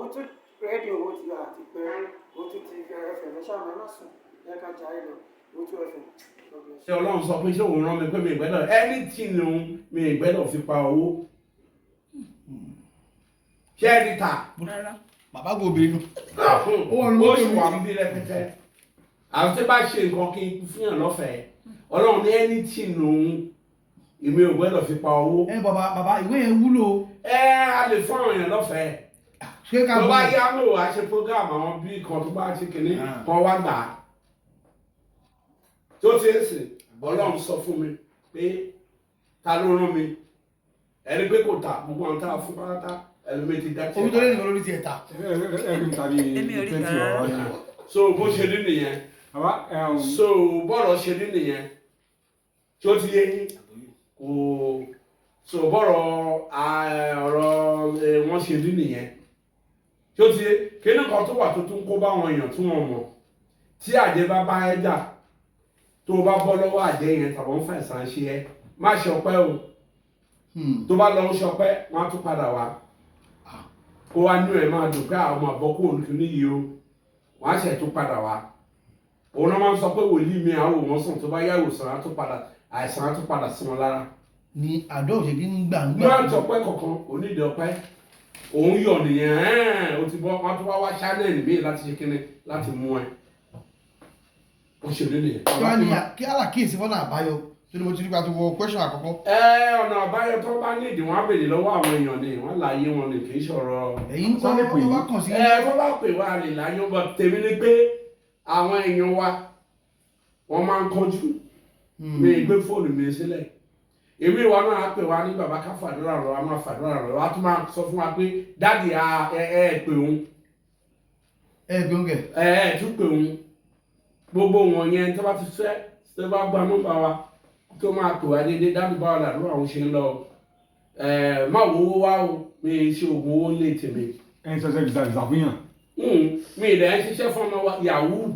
Owótú Rédíò, ó ti àti pé Owótú TV FM. Ẹ ṣáà ẹ má sùn, ẹ ká jayé lọ. Owótú FM. God bless Ṣé Ọlọ́run sọ pé ṣé òun rán mi pé mi ìgbẹ́dọ̀ anything òun, mi ìgbẹ́dọ̀ fi pa owó? Ṣé ẹni ta? Rárá. Bàbá kò bínú. Ó wà lórí. Ó sì wà ń bí rẹpẹtẹ. Àwọn tí bá ṣe nǹkan kí n fún yàn lọ́fẹ̀ẹ́, Ọlọ́run ní anything òun, èmi ò gbẹ́dọ̀ fi pa owó. Ẹ bàbá, bàbá, ìwé yẹn wúlò. Ẹ a lè fún àwọn èèyàn lọ́fẹ̀ẹ́. Ṣé ká Tó bá bọ̀? yá lò á ṣe program, àwọn bí kan tó bá ṣe kìnní kan wá gbà á. Tó ti ń sìn, Ọlọ́run sọ fún mi pé ta ló rán mi, ẹni pé kò ta gbogbo àwọn tá a fún pátá, ẹlòmíì ti dá Omi tó lé tiẹ̀. nìkan lórí tiẹ̀ ta. Ẹ ẹ tàbí Èmi ò rí 20 rárá. ọ̀rọ̀ yẹn. So bó ṣe rí nìyẹn. Bàbá. So bọ́ọ̀rọ̀ ṣe rí nìyẹn tí ó ti yé yín kò. So bọ́ọ̀rọ̀ ọ̀rọ̀ wọ́n ṣe rí nìyẹn tí ó ti yé. Kíní kan tó wà tó tún kó báwọn èèyàn tí wọ́n mọ̀, tí àjẹ́ bá bá ẹ jà, tó o bá bọ́ lọ́wọ́ àjẹ́ yẹn tàbí wọ́n fàìsàn ṣe ẹ́, má ṣe ọpẹ́ o. Tó bá lọ ń ṣọpẹ́, wọ́n á tún padà wá kó wá nú ẹ̀ máa dùn pé àwọn ọmọ àbọ̀ kó olùkíní yìí o, wọ́n á ṣẹ̀ tún padà wá. Òun náà máa ń sọ pé wòlíì mi àwọn òwò sàn, tó bá yá ìwòsàn á tún padà, àìsàn á tún padà sí wọn lára. Ni àdó òṣèlú ń gbà ń Ní gbà. wọ́n ti ọpẹ́ kankan onídìí ọpẹ́, òun yọ̀ nìyẹn. Ẹ̀ẹ́n, ó ti bọ́, wọ́n tún wá wá channel míì láti ṣe kíni, láti mú ẹ. Ó ṣe rí nìyẹn. Kí wàá ní kí alákìyèsí fọ́nà àbáyọ tó ní mo ti rí pa tó wọ question àkọ́kọ́. Ẹ ọ̀nà àbáyọ, tó bá ní ìdí, wọn á béèrè lọ́wọ́ àwọn èèyàn ni wọ́n láyé wọn ni, kì í ṣọ̀rọ̀. Ẹ̀yin ń kọ́ Sáré pè tó bá yín. kàn sí. Ẹ tó bá pè wá lè láyé bọ. Tèmi ni pé àwọn èèyàn wa, wọ́n máa ń kánjú. Mi gbé fóònù mi sílẹ̀, èmi ìwà náà á pè wá ní bàbá, ká fàdúrà rọ, a máa fàdúrà rọ, a tún máa sọ fún wa pé daddy, ẹ ẹ pè òun. Ẹ gbóngẹ. Ẹ ẹ tún pè òun. Gbogbo wọn yẹn, tó bá ti fẹ́, tó bá gba nọ́mbà wa, tó máa pè wá déédéé: "Daddy, báwo làdúrà òun ṣe ń lọ?" Ẹ má wo owó wá o, mi ṣe oògùn owó lè tèmi. Ẹ ń sọ visa visa fún yàn. Mi ìdẹ̀ ń ṣiṣẹ́ fún ọmọ wa yahoo.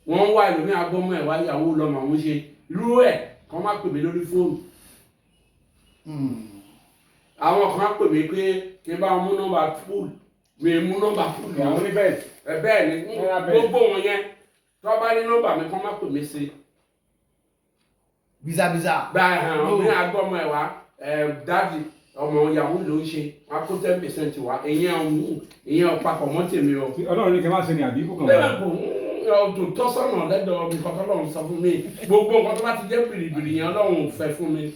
Wọ́n ń wá ẹlòmíì agbọ́mọ ẹ̀ wá, yahoo lọ́mọ àwọn ṣe irú ẹ̀ kàn má pè mí lórí fóònù. Àwọn kan á pè mí pé kí n bá wọn mú nọ́mbà pool, mi mú nọ́mbà pool. Àwọn oníbẹ̀rẹ̀. Ẹ bẹ́ẹ̀ ni. Náírà bẹ́ẹ̀. Gbogbo wọn yẹn, tó bá ní nọ́mbà mi, kàn má pè mí sí. Visa visa. Gba ẹ̀hàn mi agbọ́mọ ẹ̀ wá ẹ̀: "Daddy, ọmọ yahoo ló ń ṣe." Wọn á kó 10% wá. Ìyẹn òun, ìyẹn ọ̀pápọ̀ mọ́ tèmi o. Ọlọ́run ní kí n má ṣe ni àbí kò kàn Lẹ́yìn wá. kò ọdún tọ́sọ̀nà lẹ́dọ̀ mi kọ́tọ́ lọ́run sọ fún mi. Gbogbo nǹkan tó bá ti jẹ́ bìrìbìrì yẹn, Ọlọ́run ò fẹ́ fún mi.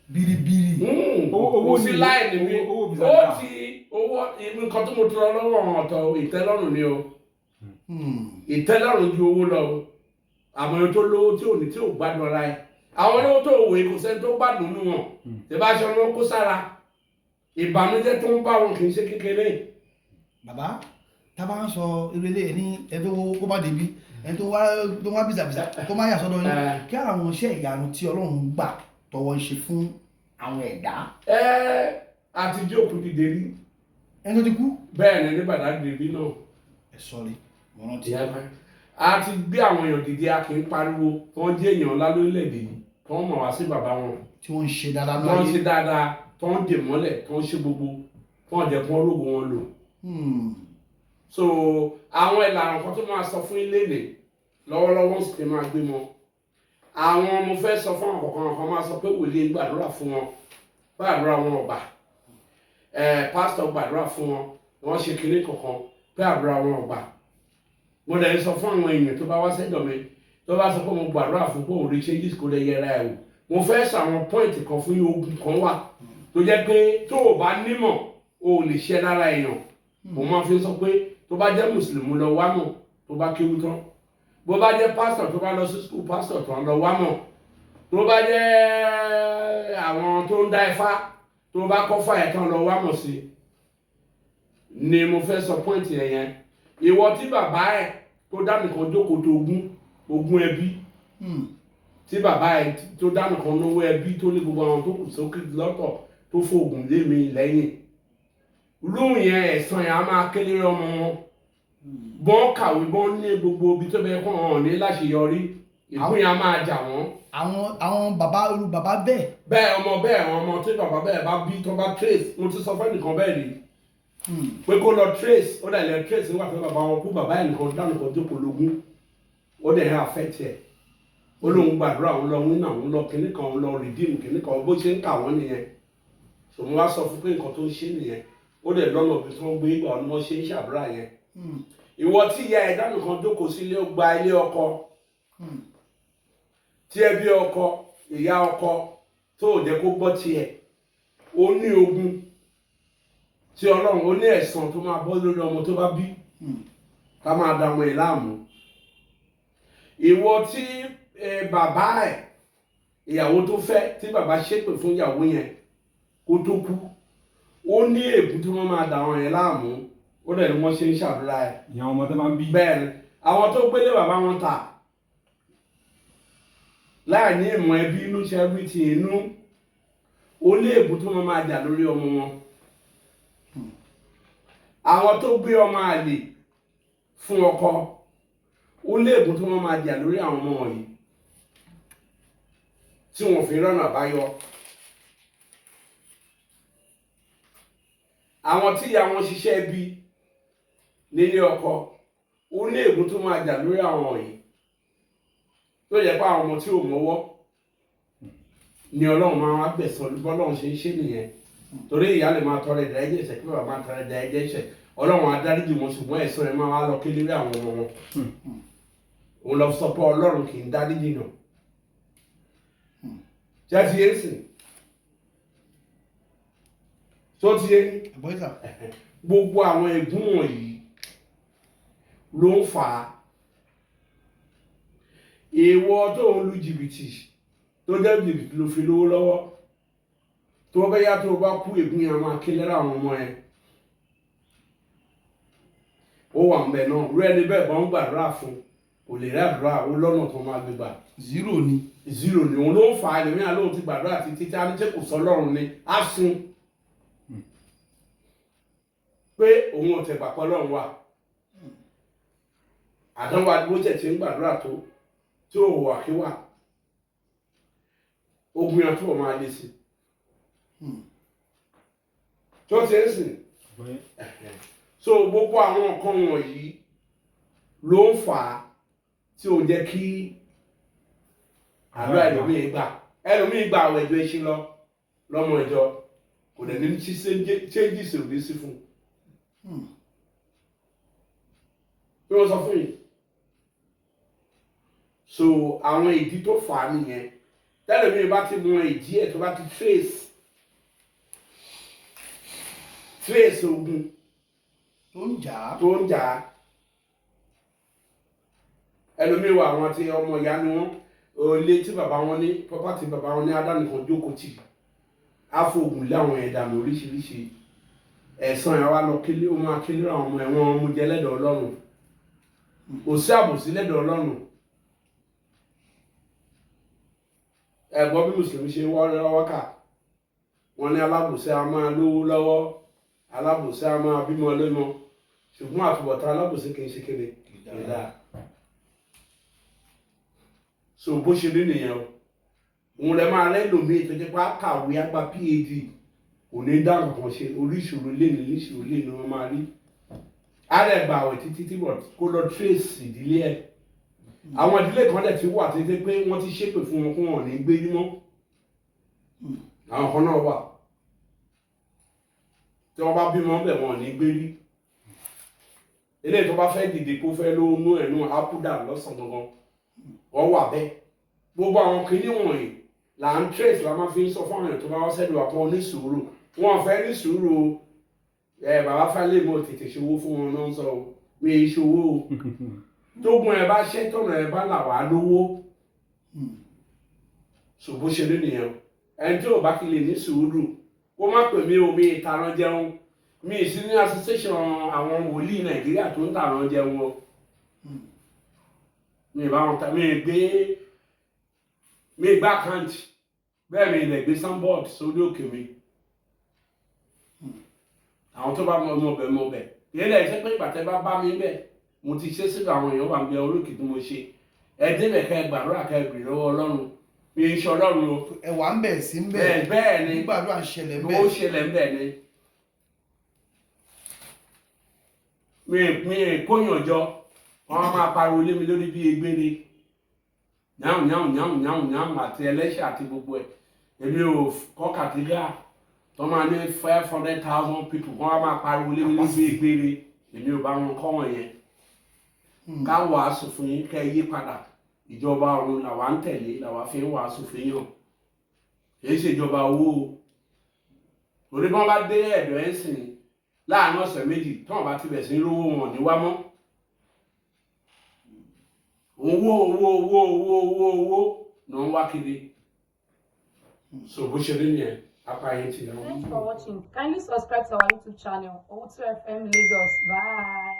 Biribiri. Owó Kò sí ni- láìní mi. owó visa Ó visa. ti owó nǹkan tó mo tọrọ lọ́wọ́ àwọn ọ̀tọ̀, ìtẹ́lọ́rùn ni o. Ìtẹ́lọ́rùn ju owó lọ o. Àmọ́ ẹni tó lówó tí ò ní, tí ò gbádùn ara ẹ̀, àwọn olówó tó wòye, kò sẹ́ni tó gbádùn nínú wọn. Tí bá aṣọ ni wọ́n kó sára, ìbànújẹ́ tó ń bá wọn kì í ṣe kékeré. Bàbá, tá a bá ń sọ irú eléyìí ní ẹni tó kó má débi, ẹni tó wá visa visa kó má yà sọ́dọ̀ yín, kí àwọn iṣẹ́ ìyanu tí Ọlọ́run gbà tọwọ́ ń ṣe fún àwọn ẹ̀dá? Ẹ àti jókòó dìde rí. Ẹni tó ti kú? Bẹ́ẹ̀ ni, ní Bàdágìrì bí náà. Ẹ sọrí, mo rántí. A ti gbé àwọn èèyàn dìde, a kì í pariwo. Tí wọ́n jẹ́ èèyàn ńlá lórílẹ̀‐èdè yìí, tí wọ́n mọ̀ wá sí bàbá wọn. Tí wọ́n ń ṣe dáadáa Tí wọ́n ń ṣe náà. dáadáa, tí wọ́n ń dè mọ́lẹ̀, tí wọ́n ń ṣe gbogbo, tí wọ́n jẹ́ kí wọ́n rógo wọn lò. So àwọn ìlànà kan tó máa sọ fún ilé nì lọ́wọ́lọ́wọ́ sì ti máa gbé wọn. Àwọn mo fẹ́ sọ fún àwọn kọ̀ọ̀kan kan máa sọ pé wòlíì gbàdúrà fún wọn, gbàdúrà wọn ọgbà ẹ̀, pásítọ̀ gbàdúrà fún wọn, wọ́n ṣe kinní kankan pé àdúrà wọn ọgbà. Mo dẹ̀ ń sọ fún àwọn èèyàn tó bá wá sẹ́dọ̀ mi, tó bá sọ pé mo gbàdúrà fún pé òun rí changes, kó lè yẹra ẹ̀ wò. Mo fẹ́ sọ àwọn point kan fún yín. Ogun kan wà tó jẹ́ pé tó o bá nímọ̀, o ò lè ṣe lára èèyàn. Mo máa fi sọ pé tó bá jẹ́ mùsùlùmí, lọ wá mọ̀ tó bá kéwú tán. Bó bá jẹ́ pásítọ̀, tó bá lọ sí school pásítọ̀ tán, lọ wá mọ̀. Tó bá jẹ́ àwọn tó ń dá ifá, tó bá kọ́ fà ẹ̀ tán, lọ wá mọ̀ sí ni. Mo fẹ́ sọ point yẹn yẹn. Ìwọ tí bàbá ẹ̀ tó dá nìkan jókòó tó ogún ogún ẹbí, tí bàbá ẹ̀ tó dá nìkan náwó ẹbí, tó ní gbogbo àwọn tó kù sókè lọ́tọ̀, tó fóògùn lé mi lẹ́yìn lóhùn yẹn, ẹ̀san yẹn á máa kélé ọmọ wọn. Bọ́n kàwé, bọ́n ní gbogbo ibi tó bẹ kọ́ hàn ní láṣeyọrí, ìkún yẹn á máa jà wọ́n. Àwọn bàbá, irú bàbá bẹ́ẹ̀. Bẹ́ẹ̀, ọmọ bẹ́ẹ̀, àwọn ọmọ tí bàbá bẹ́ẹ̀ bá bí, tó bá trace, mo ti sọ fẹ́ nìkan bẹ́ẹ̀ rí. Pé kó lọ trace, ó dẹ̀ lọ trace nígbà tó bàbá wọn kú, bàbá ẹ̀ nìkan dánù kan jókòó lógún, ó dẹ̀ ń affect ẹ̀. Ó lóun gbàdúrà, òun lọ wínà, òun lọ kinní kan, òun lọ redeem kinní kan, bó ṣe ń kà wọ́n nìyẹn. So mo wá sọ fún pé nǹkan tó ń ṣe nìyẹn. Ó dẹ̀ lọ́nà bí wọ́n gbé ìgbà wọn ṣe ń ṣàdúrà yẹn. Ìwọ tí ìyá ẹ̀ dánù kan jókòó sílé, ó gba ilé ọkọ, tí ẹ bí ọkọ, ìyá ọkọ tó ò jẹ́ kó gbọ́ tiẹ̀, ó ní ogun tí Ọlọ́run, ó ní ẹ̀san tó máa bọ́ lórí ọmọ tó bá bí, ká máa da ọmọ ẹ̀ láàmú. Ìwọ tí bàbá ẹ̀, ìyàwó tó fẹ́, tí bàbá ṣépè fún ìyàwó yẹn kó tó kú, ó ní ègún tí wọ́n máa da ọmọ yẹn láàmú. Ó dẹ̀ ni wọ́n ṣe ń ṣàdúrà ẹ̀. Ìyẹn àwọn ọmọ tó máa ń bí. Bẹ́ẹ̀ ni, àwọn tó gbélé bàbá wọn tà láì ní ìmọ̀ ẹbí inú ṣe everything inú, ó ní ègún tó máa jà lórí ọmọ wọn. Àwọn tó gbé ọmọ àlè fún ọkọ, ó ní ègún tó máa jà lórí àwọn ọmọ wọ̀nyí tí wọn fi rọ́nà àbáyọ. Àwọn tí ìyá wọn ṣiṣẹ́ bí nílé ọkọ, ó ní ègún tó máa jà lórí àwọn wọ̀nyí, tó yẹ pé àwọn ọmọ tí ò mọ́wọ́ ni Ọlọ́run máa wá gbẹ̀san. Bọ́lọ́run ṣe ń ṣe nìyẹn, torí ìyá lè máa tọrọ ìdáríjì ẹ̀ṣẹ̀, kí bàbá máa tọrọ ìdáríjì ẹ̀ṣẹ̀, Ọlọ́run á dáríjì wọn, ṣùgbọ́n ẹ̀san ẹ̀ máa wá lọ kélé àwọn ọmọ wọn. Òun lọ sọ pé Ọlọ́run kì í dáríjì yàn. Ṣé ti yé sìn? Tó ti yé? Àgbọ̀yé sà. Gbogbo àwọn ègún wọ̀nyí ló ń fà á. Ìwọ tó ń lu jìbìtì, tó jẹ́ jìbìtì ló fi lówó lọ́wọ́, tó bá yá tó bá kú, ègún yẹn máa ké lẹ́rọ àwọn ọmọ yẹn. Ó wà ń bẹ náà rú ẹni bẹ́ẹ̀ bá ń gbàdúrà fún, kò lè rí àdúrà ó lọ́nà tó máa gbégbà. Zero ni. Zero ni. Òun ló ń fà á. Ẹlòmíràn lóun ti gbàdúrà títí tí a ní ṣe kò sọ Ọlọ́run ni á sun pé òun ò tẹ̀gbà pọ̀ Ọlọ́run wà. Àdánwò àdúgbò tẹ̀ tí ń gbàdúrà tó tí ò wà kí wà, ogun yẹn tó máa lé sí tó ti ń sìn. So gbogbo àwọn nǹkan wọ̀nyí ló ń fà á tí ò jẹ́ kí àdúrà ẹlòmíì gbà. Ẹlòmíì gbà àwọn ẹjọ́ ẹṣin lọ lọ́mọ ìjọ, kò dẹ̀ ní changes ò ní sí fún un. Bí wọ́n sọ fún yìí, so àwọn ìdí tó fà á nìyẹn. Tẹ́lẹ̀mí bá ti mọ ìdí ẹ̀, tó bá ti trace ogun tó ń jà á, tó ń jà á. Ẹlòmíì wà, àwọn àti ọmọ ìyá ni wọ́n, ilé tí bàbá wọn ní, property bàbá wọn ní, adánìkan jókòó tì, á fògùn lé àwọn ẹ̀dá mi oríṣiríṣi, ẹ̀san ẹ̀ wá lọ kílé, ó máa kílé àwọn ọmọ ẹ̀wọ̀n ọmọ jẹ lẹ́dọ̀ Ọlọ́run. Kò sí àbòsí lẹ́dọ̀ Ọlọ́run. Ẹ̀gbọ́n, bí mùsùlùmí ṣe wọ́n kà wọ́n ní alábòsí a máa lówó lọ́wọ́, alábòsí a máa bímọ lọ́mọ, ṣùgbọ́n àtúbọ̀tán alábòsí kì í ṣe kéde ìdá. So bó ṣe rí nìyẹn o. Òun lè máa rẹ́ lòmíì tó jẹ́ pé á kàwé, á gba PhD, kò ní dá nǹkan ṣe. Oríṣiríṣi lé ní oríṣiríṣi lé ní wọ́n máa rí. Á lè gbà àwẹ̀ títí tí bọ̀ kó lọ trace ìdílé ẹ̀. Àwọn ìdílé kan dẹ̀ ti wà títí pé wọ́n ti ṣépè fún wọn kó wọn ò ní gbé mọ́. Àwọn kan náà wà tí wọ́n bá bímọ bẹ̀, wọn ò ní gbé rí. Eléyìí tó bá fẹ́ dìde kó fẹ́ ló nú ẹ̀ nú ápúdà lọ́sàn gangan, wọ́n wà bẹ́ẹ̀. Gbogbo àwọn kinní wọ̀nyí là ń trace, la máa fi ń sọ fún àwọn èèyàn tó bá wá sẹ́dùn àpọ̀ ní sùúrù. Wọn fẹ́ ní sùúrù o. Ẹ bàbá fálẹ̀ mọ̀ tètè ṣòwò fún wọn náà ń sọ o, mi ì ṣòwò o. Tógun ẹ bá ṣẹ́, tọ̀nà ẹ bá là wá lówó. Ṣòbó ṣe rí nìyẹn o. Ẹni tí ò bá fi lè ní sùúrù, kó má pè mí o. Mi ìtaràn jẹun, mi ì sí ní association àwọn wòlíì Nàìjíríà tó ń tàràn jẹun o. Mi ì bá wọn ta, mi ì gbé, mi ì gbá àkáǹtì bẹ́ẹ̀, mi ì lè gbé signboard sórí òkè mi. Àwọn tó bá mọ ọmọ ọbẹ̀ mọ ọbẹ̀ yẹn lè ṣe pé ìgbà tẹ́ bá bá mi bẹ́ẹ̀, mo ti ṣe síbi àwọn èèyàn wà ń bẹ orí òkè tí mo ṣe. Ẹ débẹ̀ kẹ́ ẹ gbàdúrà, kẹ́ ẹ bèrè lọ́wọ́ Ọlọ́run. Mi ì ṣe Ọlọ́run o. Ẹwà ń bẹ̀ sí ń bẹ̀. Bẹ́ẹ̀ bẹ́ẹ̀ ni. Gbígbàdúrà ń ṣẹlẹ̀ ń Ó bẹ̀. ṣẹlẹ̀ ń bẹ̀ ni. Mi kóyàn jọ, wọn máa pariwo lé mi lórí bí egbére, yàwùn yàwùn yàwùn yàwùn yàwùn, àti ẹlẹ́ṣẹ̀ àti gbogbo ẹ̀. Èmi ò kọ́ cathedral tó máa ní 500,000 people, wọ́n á máa pariwo lé mi lórí bí egbére. Èmi ò bá wọn kọ́ wọn yẹn. Ká wàásù fún yín kẹ́ ẹ yí padà. Ìjọba ọ̀run làwa ń tẹ̀lé, làwa fi ń wàásù fún yín o. Kì í ṣèjọba owó o. Torí bí wọ́n bá dé ẹ̀dọ̀ ẹ̀ ń sìn láàrin ọ̀sẹ̀ 2, tí wọ́n bá ti bẹ̀ sí rówó, wọn ní wá mọ́. Owó, owó, owó, owó, owó, owó ni wọ́n wá kiri. So bó ṣe rí nìyẹn, apá yẹn ti yàn. Thanks for watching. Kindly subscribe to our YouTube channel, Owutu FM Lagos. Bye.